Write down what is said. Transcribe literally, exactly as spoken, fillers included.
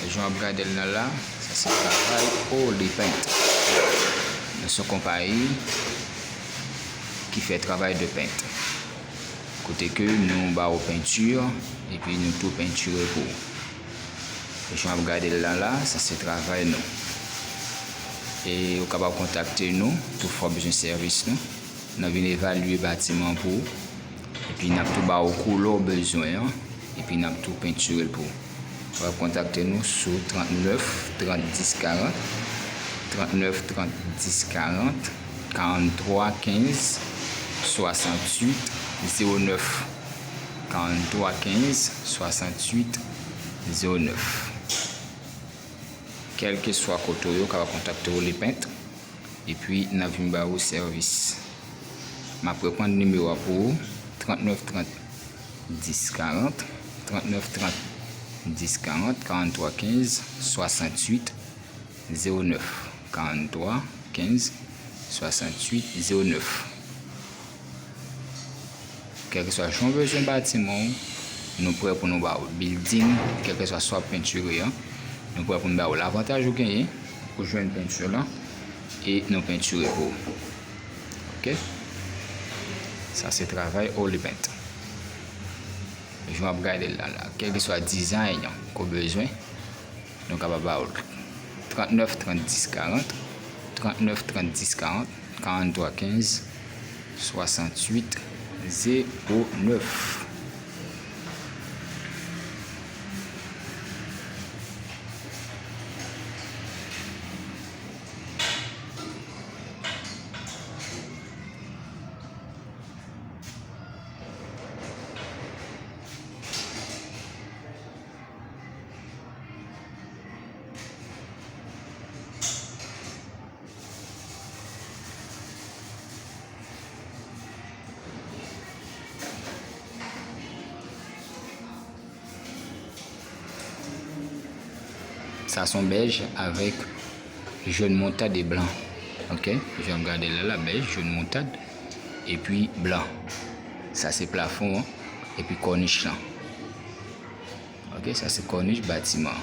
Jan w ap gade l nan la, sa se travay Holy Paint. Nou se yon konpayi ki fè travay de pent. Kote ke nou ba w penti, epi nou tou pentire pou ou. E jan w ap gade l nan la, sa se travay nou. E ou kapab kontakte nou, toutfwa w bezwen sèvis nou. N ap vin evalye batiman pou ou. Epi n ap tou ba w koulè w bezwen an. Epi n ap tou pentire l pou ou. W ap kontakte nou sou trannèf trant dis karant, trannèf trant dis karant, karannntwa kenz swasantuit zewo nèf, karannntwa kenz swasantuit zewo nèf. Kèlkeswa kote w ye, w kapab kontakte Holy Paint, epi n ap vin ba ou sèvis. M ap reprann nimewo a pou ou, trannèf trant dis karant, trannèf trant dis karant, karannntwa kenz swasantuit zewo nèf, karannntwa kenz swasantuit zewo nèf. Kèlkeswa jan w bezwen batiman w, nou prè pou nou ba ou. Building, kèlkeswa sa w ap pentire an, nou prè pou nou ba ou. Lavantaj ou genyen, ou jwenn penti lan, e nou pentire pou ou. Oke? Sa se travay Holy Paint. Jan w ap gade l la, la. Kèlkeswa design ke w bezwen, nou kapab ba ou l. Trannèf trant dis karant, trannèf trant dis karant, karannntwa kenz swasantuit zewo nèf. Sa se yon bèj avèk jòn moutad e blan. Oke? Jan w gade la, la, bèj, jòn moutad, epi blan. Sa se plafon an, epi kònich lan. Oke, sa se kònich batiman.